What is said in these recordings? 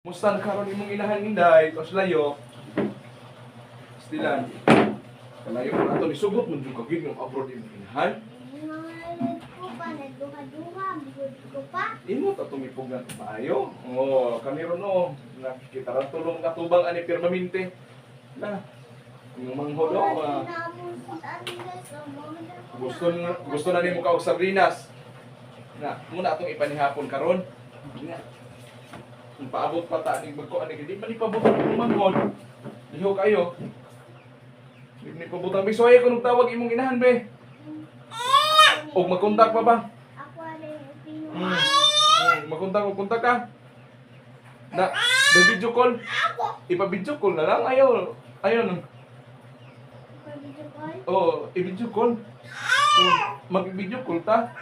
Musta na karon imong inahan, Inday? Tos layo. Stilan. Kalayo na ato nisugot mo jud ka gyud yung abroad imong inahan. Nangalit ko pa, nagduha-duha, bugod ko pa. Imo ta tumipog na maayo. Oh, kami ron oh. Nakikita ra tulong katubang ani pirmamente. Na. Yung manghod oh. Ah. Gusto na nimo ka og sardinas. Na, muna atong ipanihapon karon. Na. Kung paabot pa ta ning bagko ani di man ni pabutang imong manghod. Liho kayo. Di ni pabutang bisoy ko nung tawag imong inahan be. Og magkontak pa ba? Ako rin, Magkontak og kontak ka. Na, the video call. Ipa-video call na lang. Ayaw. Ayaw nung. Video call. Oo, i-video call. So, mag-video call ta.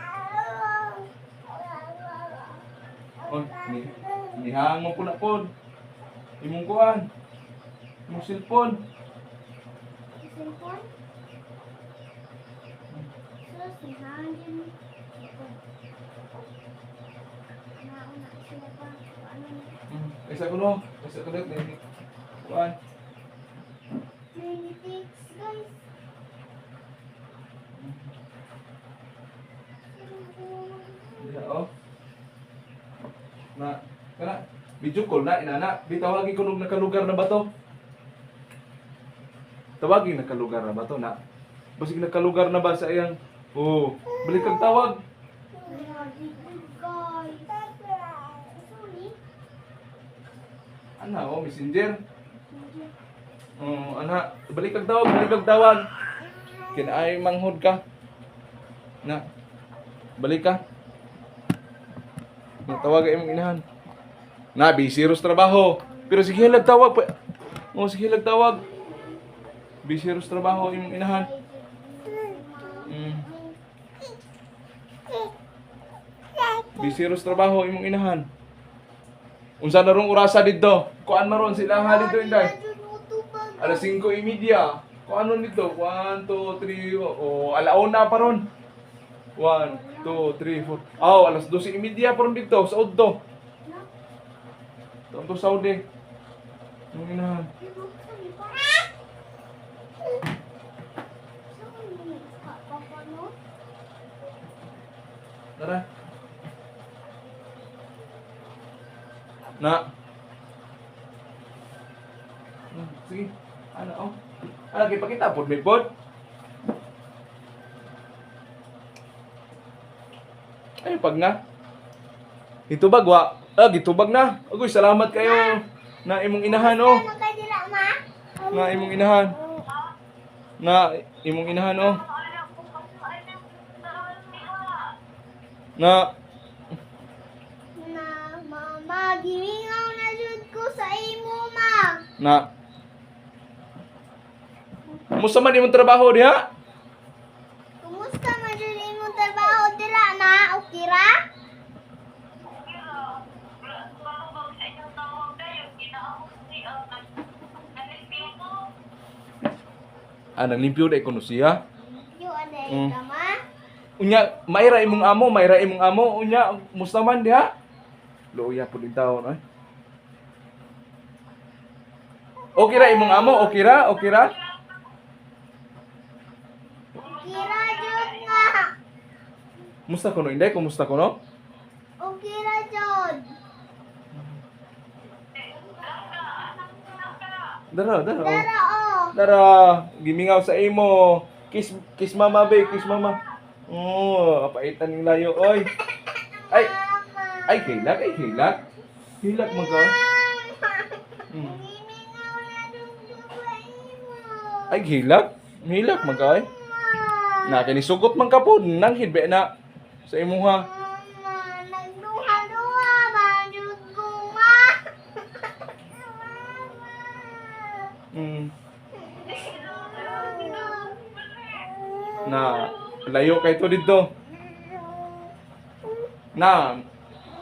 Oh, ni nihango po na po. Imong kuan. Imong cellphone. Cellphone? Sus, nihangin. Nauna sila pa. Ano na? Isa ko no. Isa ko no. Kuan. 96, guys. Diha oh. Na, kana video call na inana. Di tawagi ko nung nakalugar na ba to? Tawagi nakalugar na ba to na? Basig nakalugar na ba sa iyang? Oh, balik kag tawag. Guys. Sorry. Ana oh, messenger. Oh, ana, balik kag tawag, balik kag tawag. Kinaay manghod ka. Na. Balik ka. Natawag imong inahan. Na busy ros trabaho. Pero sige lag tawag pa. Oh, sige lag tawag. Busy ros trabaho imong inahan. Busy ros trabaho imong inahan. Unsa na rong orasa didto? Kuan maron sila ha didto, Inday? Alas 5:30. Kuan ron dito? 1, 2, 3, oh, alauna pa ron. 1, 2, 3, 4. Oh, alas 12:30 pa ron dito sa Udto. Tanto Saudi. Imong inahan. Tara. Na. Sige. Ano oh? Ano kay pakita pod may pod? Ay pag na. Gitubag wa. Ah, gitubag na. Agoy, salamat kayo na imong inahan oh. Na imong inahan. Na imong inahan oh. Na Na mama, gimingaw na jud ko sa imo, ma. Na. Kumusta man imong trabaho diha? Kumusta man jud imong trabaho dira na? Okay ra? Ah, naglimpyo dai kuno siya. Yo aday ka, ma. Unya, maira imong amo, maira imong amo. Unya, musta man diha? Luoya pud in taon ay. Okay ra imong amo, okay ra, okay ra. Okay ra jud nga. Musta kuno Inday, kumusta kuno? Okay ra jud. Dara, dara. Oh. Dara oh. Dara, gimingaw sa imo. Kiss kiss mama be, kiss mama. Oh, kapaitan ning layo oy. Ay, Mama. ay hilak, ay hilak. Hilak man ka. Gimingaw na jud ko sa imo. Ay hilak, hilak man ka ay. Na kinisugot man ka po, nang hidbe na sa imuha. Mama, nagduha-duha ba jud ko, ma? Mama. Na layo kay to didto. Na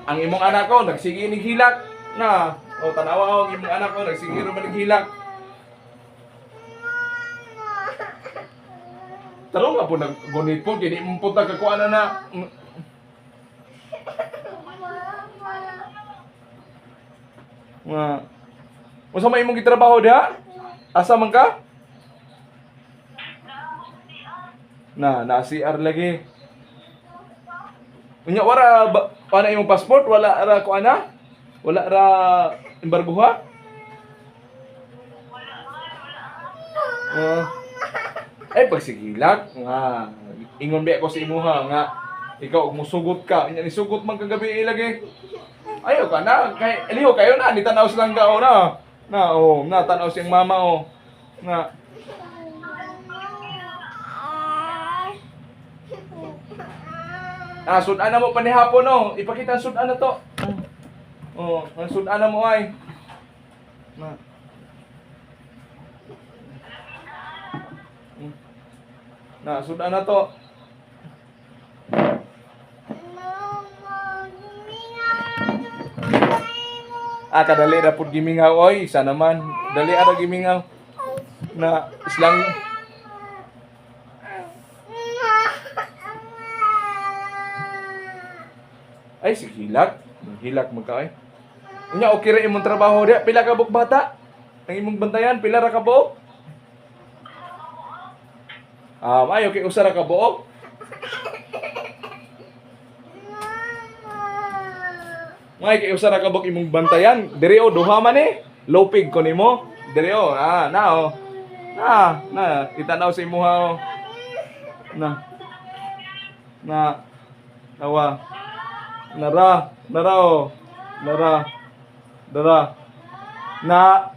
ang imong anak ko nagsige nig hilak na. O tanawa ang imong anak ko nagsige ra man nig hilak. Tarong nga po naggunit po kini imong punta ka kuan na na. Nga. Unsa may imong gitrabaho diha? Asa man ka? Na, na CR lagi. Unya wara ba, ana imong passport wala ra ko ana? Wala ra embargoha? Ay pagsigilak nga ingon ba ako sa imuha nga ikaw og musugot ka unya nisugot man kagabi lagi. Ayo ka na kay liho kayo na ni tan-aw silang ka oh, na. Na oh, na tan-aw siyang mama oh. Na ah, sudan na mo panihapon no. Ipakita ang sudan na to. Oh, ang sudan na mo ay. Na. Na, sudan na to. Mama, gimingaw na jud ko sa imo. Ah, kadali ra pud gimingaw oy, isa naman. Dali ara gimingaw. Na islang ay si Hilak. Hilak man ka ay. Unya okay ra imong trabaho diha. Pila ka buok bata? Ang imong bantayan pila ra ka buok? Ah, ay okay usa ra ka buok. May kay usa ra ka buok imong bantayan. Diri oh duha man eh. Lopig ko nimo. Diri oh, ah, na oh. Na, na itanaw sa imuha oh. Na. Na. Nawa. Nara, nara oh. Nara. Dara. Na.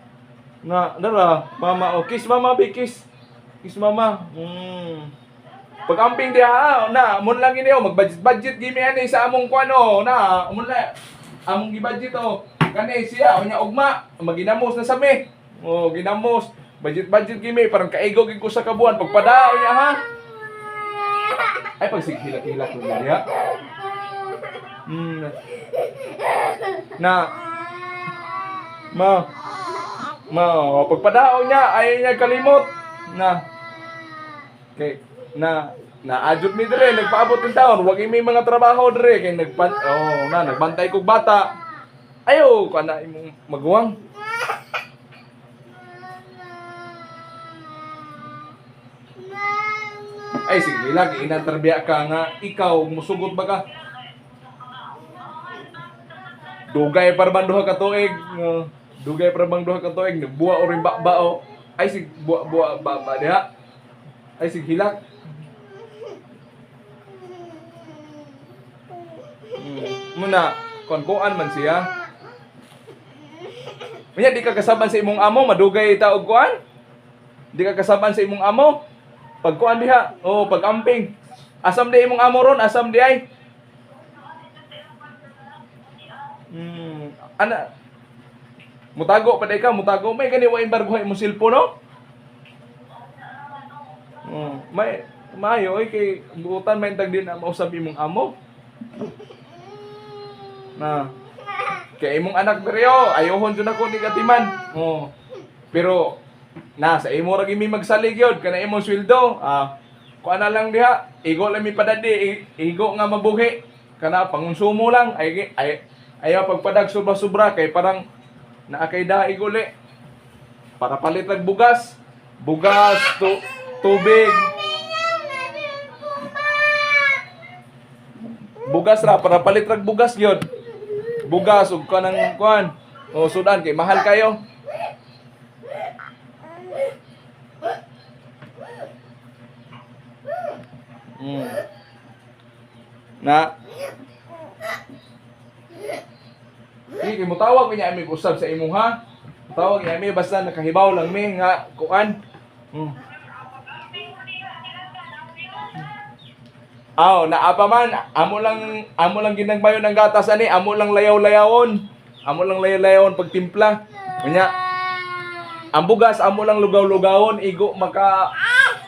Na, nara. Mama oh, kiss mama, be kiss. Kiss mama. Pag-amping diha ah, na, amon lang ini oh, mag-budget-budget gimi ani sa among kuan oh, na, amon lang among gi-budget oh. Kani siya unya ugma, maginamos na sa mi. Oh, ginamos. Budget-budget gimi parang kaigo gid ko sa kabuan pagpadao niya ha. Ay pagsighilak-hilak ko diha. Mm. Na ma ma oh, pagpadao niya ayaw niya kalimot na kay na na adjud mi dire nagpaabot ng taon wag may mga trabaho dire kay nagpan oh na nagbantay kog bata ayo kana imong maguwang. Ay sige lang inantarbiya ka nga ikaw musugot ba ka dugay para bang duha ka tuig. No, dugay para bang duha ka tuig nagbuwa o rin ba o ay sig buwa buwa ba ba diha ay sig hilak. Muna kon kuan man siya. Unya di ka kasaban sa imong amo, madugay ta og kuan? Di ka kasaban sa imong amo? Pagkuan diha, oh pag-amping. Asam di imong amo ron, asam di ay. Ana mutago pa di ka, mutago may gani wa embargo imong cellphone no? Oh, may maayo oy kay buutan may tag din na mausab imong amo. Na kay imong anak diri oh, ayohon jud ako ni katiman. Oh. Pero na sa imo ra gyud mi magsalig yun kana imong sweldo. Ah, kuan na lang diha, igo lang mi padadi, igo nga mabuhi. Kana pangonsumo lang ay ay ayaw pagpadag sobra-sobra kay parang naa kay daig uli. Para palit ag bugas, bugas tu tubig, bugas ra para palit rag bugas gyud. Bugas ug kanang kuan. O sudan kay mahal kayo. Na. Sige, kay mutawag niya mi usab sa imong ha. Mutawag niya mi basta nakahibaw lang mi nga kuan. Aw, naa pa man, amo lang ginagmayon ang gatas ani, amo lang layaw-layawon. Amo lang layaw-layawon pagtimpla. Unya, ang bugas amo lang lugaw-lugawon igo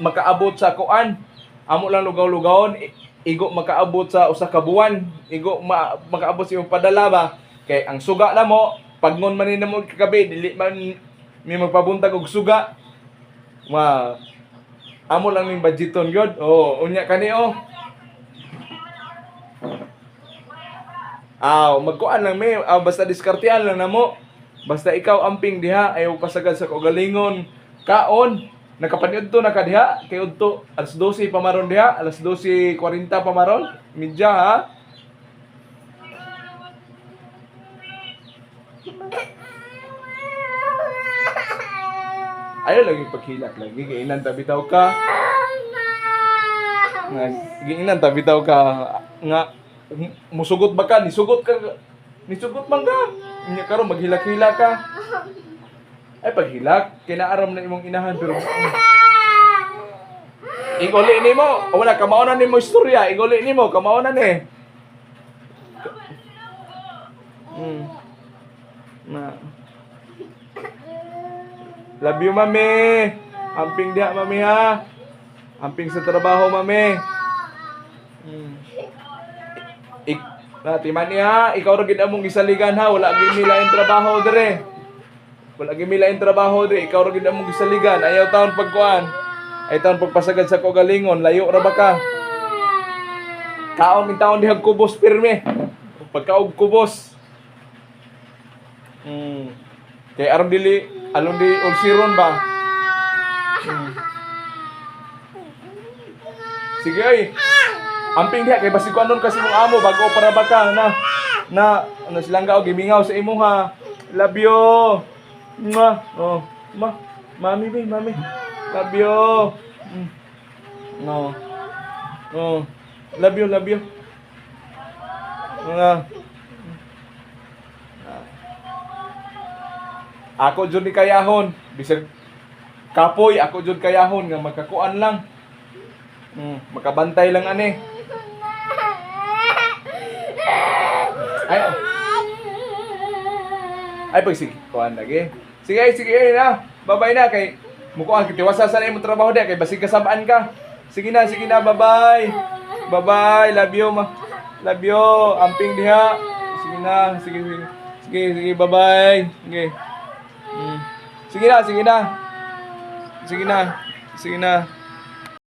makaabot sa kuan. Amo lang lugaw-lugawon igo makaabot sa usa ka buwan, igo makaabot sa imong padala ba. Kay ang suga na mo, pagnon man ni namo kagabi, dili man mi magpabuntag og suga. Ma amo lang ning budgeton gyud. Oh, unya kani oh. Aw, magkuan lang mi, aw, basta diskartean lang namo. Basta ikaw amping diha, ayaw pasagad sa kaugalingon. Kaon, nakapaniudto na ka diha, kay udto alas 12 pa maron diha, alas 12:40 pa maron. Midya ha. Ayaw lagi paghilak lagi, giinan ta bitaw ka. Nga, giinan ta bitaw ka nga musugot ba ka, nisugot ka, nisugot man ka. Nya karon maghilak-hilak ka. Ay paghilak, kinaaram na imong inahan pero iguli nimo, o wala kamao na nimo istorya, iguli nimo, kamao na ni. Na. Love you, mami. Amping diha, mami ha. Amping sa trabaho, mami. Ik na timan niya, ikaw ra gid among gisaligan ha, wala gid mi lain trabaho dire. Wala gid mi lain trabaho dire, ikaw ra gid among gisaligan. Ayaw taon pagkuan. Ay taon pagpasagad sa kaugalingon, layo ra ba ka? Kaon taon dihag kubos pirmi. Pagkaog kubos. Kay aron dili alon di ulsiron ba? Sige ay. Amping diha kay basig kuanon kasi mong amo bago para ba ka na na ano silang og gimingaw sa imuha. Love you. Mwah. Oh, ma. Mami be, mami. Love you. No. Oh. Love you, love you. Mga ako jud ni kayahon bisag kapoy ako jud kayahon nga magkakuan lang. Makabantay lang ani. Ay, ay pag sige, kuan lagi. Sige, ay, sige ay, na. Bye-bye na kay mukuan kitiwasa sa imong trabaho di kay basig kasabaan ka. Sige na, bye-bye. Bye-bye, love you ma. Love you, amping diha. Sige na, sige sige. Sige, sige, bye-bye. Sige. Sige na, sige na. Sige na. Sige na.